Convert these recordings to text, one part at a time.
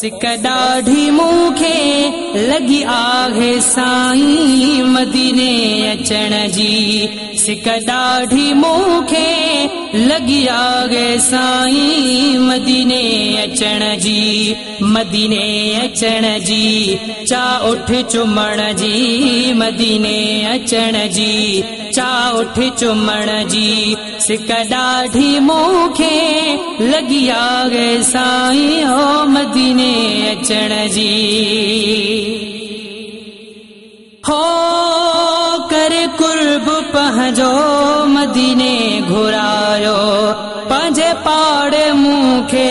سڪ ڏاڍي مون کي لڳي آهي سائين مديني اچڻ جي. سڪ ڏاڍي مون کي لڳي آهي سائين مديني اچڻ جي. مديني اچڻ جي چا اٺ چمڻ جي. مديني اچڻ جي چا اٺ چمڻ جي. سڪ ڏاڍي مون کي لڳي آهي سائين او مديني اچڻ جي. هو ڪري قرب پنهنجو مديني گهرايو. پنهنجي پاڙي مون کي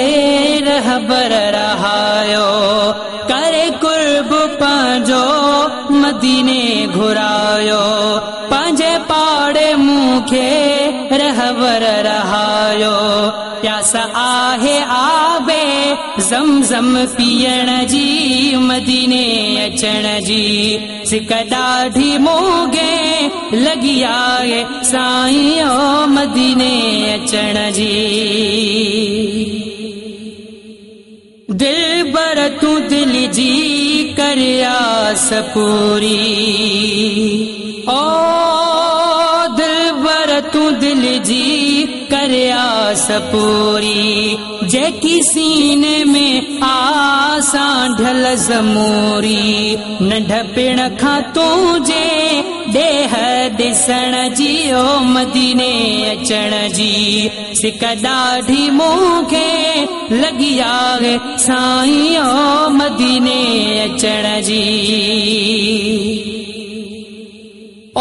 رهبر رهايو. ڪري قرب پنهنجو مديني گهرايو. پنهنجي پاڙي مون کي رهبر رهايو. پياس آهي آبي زمزم پيئڻ جي. مديني اچڻ جي سڪ ڏاڍي مون کي لڳي آهي سائين او مديني اچڻ جي. دلبر تون دل جي ڪر آس پوري. او دلبر تون دل جي ڪر آس پوري. جيڪي سيني ۾ آسان ڍل زموري. ننڍپڻ کان تنهنجي ڏيهه ڏسڻ جي او مديني اچڻ جي. سڪ ڏاڍي مون کي لڳي آهي سائين او مديني اچڻ جي.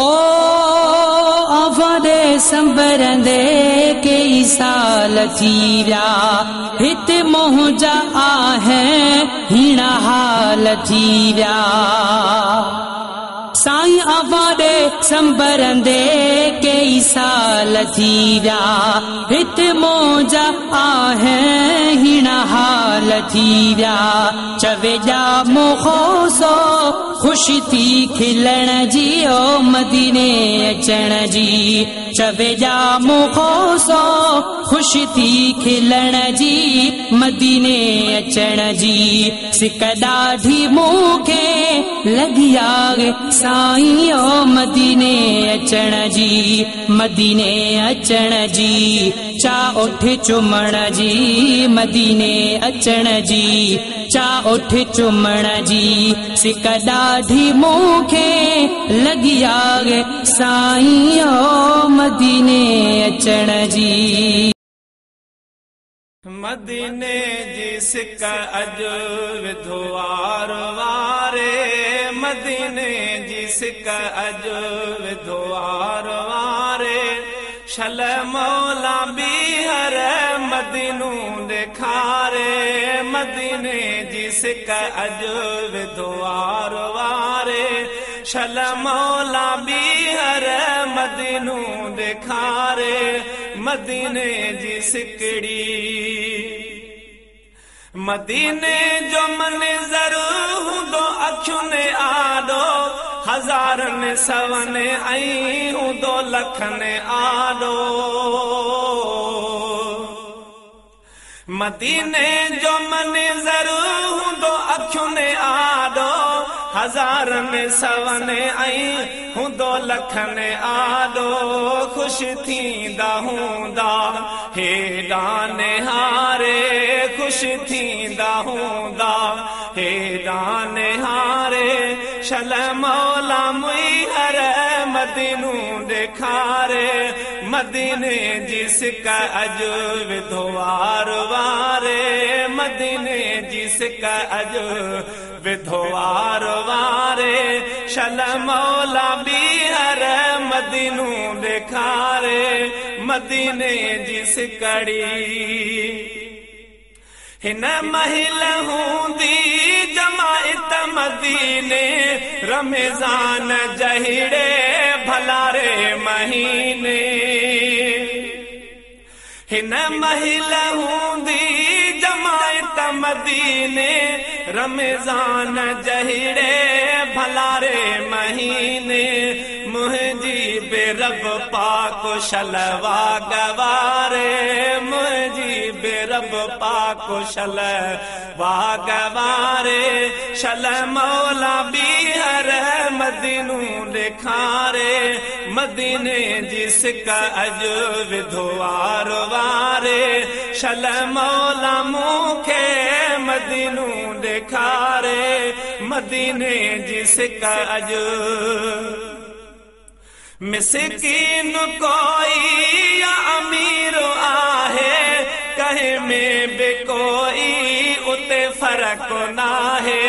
او آواري سنڀرندي ڪئي سال ٿي ويا. هتي منهنجا آهن هيڻا حال ٿي ويا. سائين آواري سنڀرندي ڪئي سال ٿي ويا. هتي منهنجا آهن هيڻا حال ٿي ويا. چوي ڄام کوسو خوش ٿي کلڻ جي او مديني اچڻ جي. چوي ڄام کوسو خوش ٿي کلڻ جي مديني اچڻ جي. سڪ ڏاڍي مون کي لڳي آهي سائين او مديني اچڻ جي. مديني اچڻ جي چا اٺ چمڻ جي. مديني اچڻ جي چا اٺ چمڻ جي. سڪ ڏاڍي مون کي لڳي آهي سائين او مديني اچڻ جي. مديني جي سڪ اڄ وڌو وار واري. مديني جي سڪ اڄ وڌو وار واري. شل مولا ٻيهر مدينو ڏيکاري. مديني جي سڪ اڄ وڌو وار واري. شل مولا ٻيهر مدينو ڏيکاري. مديني جي سڪڙي. مديني جو منظر هوندو اکين آڏو. هزارن سون ۽ هوندو لکن آڏو. مديني جو منظر هوندو اکين آڏو. هزارن سون ۽ هوندو لکن آڏو. خوش ٿيندا هوندا هيڏا نهاري. خوش ٿيندا هوندا هيڏا نهاري. شل مولا ميهر مدينو ڏيکاري. مديني جي سڪ اڄ وڌو وار واري. مديني جي سڪ اڄ وڌو وار واري. شل مولا ٻيهر مدينو ڏيکاري. مديني جي سڪڙي. هن مهل هوندي جماعت مديني. رمضان جهڙي ڀلاري مهيني. هن مهل هوندي جماعت مديني. رمضان جهڙي ڀلاري مهيني. मुंहिंजी बि रब पाक शल वाग वारे, मुंहिंजी बि रब पाक शल वाग वारे। शल मौला ॿीहर मदीनो ॾेखारे, मदीने जी सिक अॼु विधो वारो वारे। शल मौला मूंखे मदीनो ॾेखारे, मदीने जी सिक अॼु। मिसकीन कोई या अमीर आहे, कंहिं में बि कोई उते फ़र्क़ु नाहे।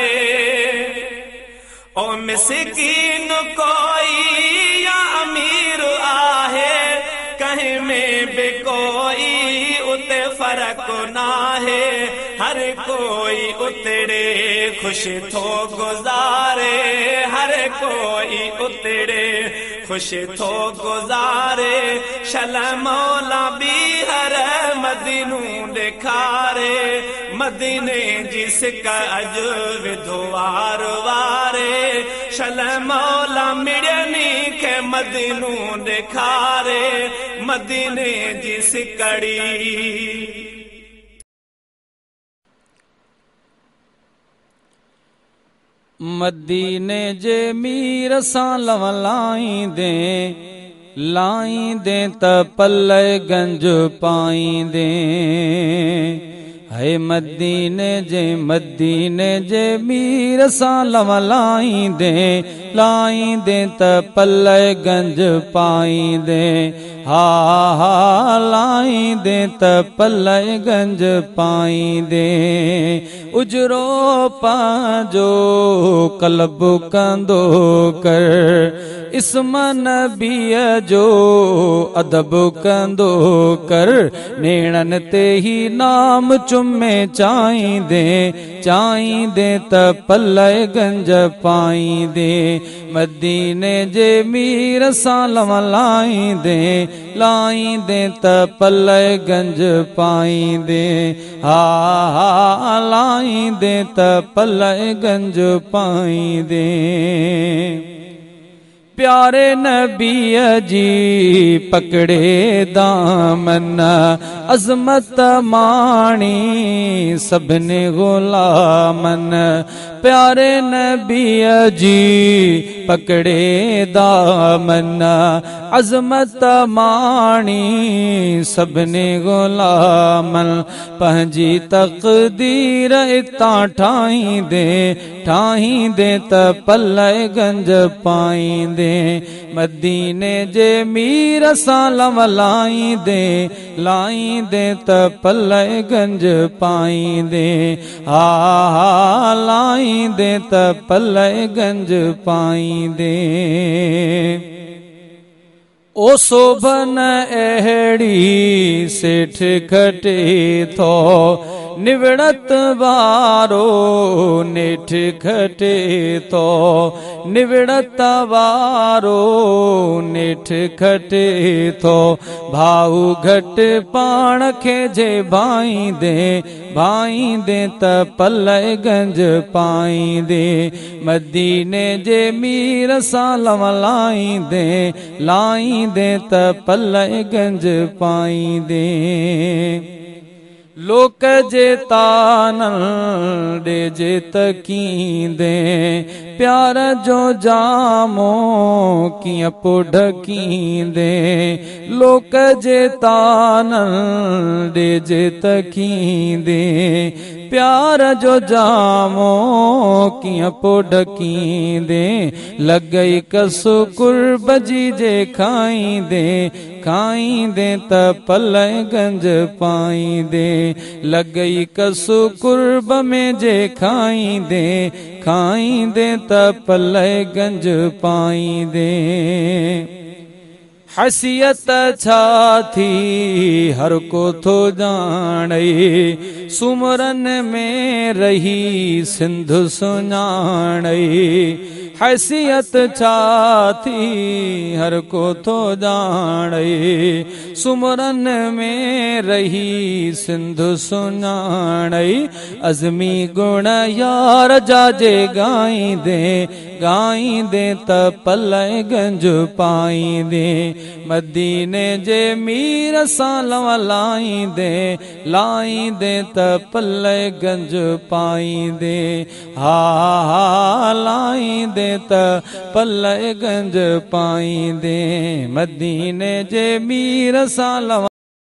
ओ मिसकीन कोई या अमीर आहे, कंहिं में बि कोई उते फ़र्क़ु नाहे। हर कोई उतड़े ख़ुशि थो गुज़ारे, हर कोई उतड़े ख़ुशि थो गुज़ारे। शल मौला ॿीहर मदीनो ॾेखारे, मदीने जी सिक अॼु विधो वारो वारे। शल मौला मिड़नी खे मदीनो ॾेखारे, मदीने जी सिकड़ी। मदीने जे मीर सां लव लाईंदे, लाईंदे त पल गंज पाईंदे। है मदीने जे मीर सां लव लाईंदे, लाईंदे त पल गंज पाईंदे। हा हा लाईंदे त पल गंज पाईंदे। उजरो पंहिंजो कलब कंदो कर, इस्म नबीअ जो अदब कंदो कर। नेणनि ते ही नाम चुमे चाहींदे, चाहींदे त पल गंज पाईंदे। मदीने जे मीर सां लव लाईंदे, लाईंदे त पल गंज पाईंदे। हा हा लाईंदे त पल गंज पाईंदे। प्यारे नबीअ जी पकड़े दामन, अज़मत माणी सभिनी ग़ुलामन। प्यारे नबीअ जी पकड़े दामन, अज़मत माणी सभिनी ग़ुलामन। पंहिंजी तक़दीर इतां ठाहींदे, ठाहींदे त पल गंज पाईंदे। मदीने जे मीर सां लव लाईंदे, लाईंदे त पल गंज पाईंदे। हा हा लाईंदे त पल गंज पाईंदे। ओ शोभन अहिड़ी सेठ खटे थो, निवड़त वारो नेठ खटे थो, निवड़त वारो नेठ खटे थो। भाऊ घटि पाण खे जे भाईंदे, भाईंदे त पल गंज पाईंदे। मदीने जे मीर सां लव लाईंदे, लाईंदे त पल गंज पाईंदे। लोक जे तान ॾे जे तकींदे, प्यार जो जामो कीअं पोइ ढकींदे। लोक जे तान ॾे जे तकींदे, प्यार जो जामो कीअं पोइ ढकींदे। लॻई कस कुर्ब जी जे खाईंदे, खाईंदे त पल गंज पाईंदे। लॻई कस कुर्ब में जे खाईंदे, खाईंदे त पल गंज पाईंदे। हसियत छा थी हर को थो ॼाणे, सुमरन में रही सिंध सुञाणे। حيثيت ڇا ٿي، هر ڪو ٿو ڄاڻي. سمرن ۾ رهي سنڌ سڃاڻي، ازمي گڻ يار جا جي ڳائيندي ڳائيندي ته پل گنج پائيندي. مديني جي مير سان لو لائيندي لائيندي ته پل گنج پائيندي. ها ها، لائيندي ته پل گنج پائيندي، مديني جي مير سان لو